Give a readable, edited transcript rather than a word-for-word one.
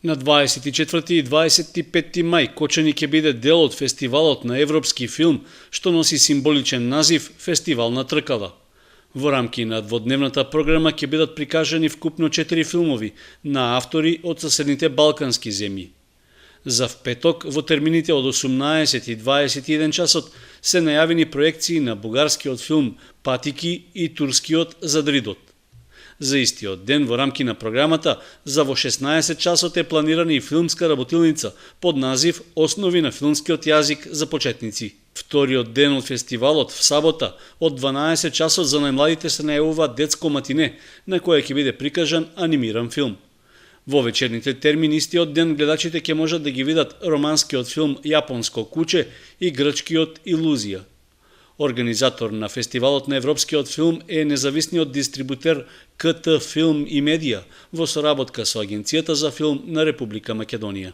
На 24 и 25 мај Кочани ќе биде дел од фестивалот на европски филм, што носи символичен назив Фестивал на тркала. Во рамки на дводневната програма ќе бидат прикажани вкупно 4 филмови на автори од соседните балкански земји. За петок во термините од 18 и 21 часот се најавени проекции на бугарскиот филм Патики и турскиот Задридот. За истиот ден во рамки на програмата за во 16 часот е планирана и филмска работилница под назив Основи на филмскиот јазик за почетници. Вториот ден од фестивалот в сабота од 12 часот за најмладите се најавува детско матине на кое ќе биде прикажан анимиран филм. Во вечерните термини истиот ден гледачите ќе можат да ги видат романскиот филм Јапонско куче и грчкиот Илузија. Организатор на фестивалот на европскиот филм е независниот дистрибутер КТ Филм и Медија во соработка со Агенцијата за филм на Република Македонија.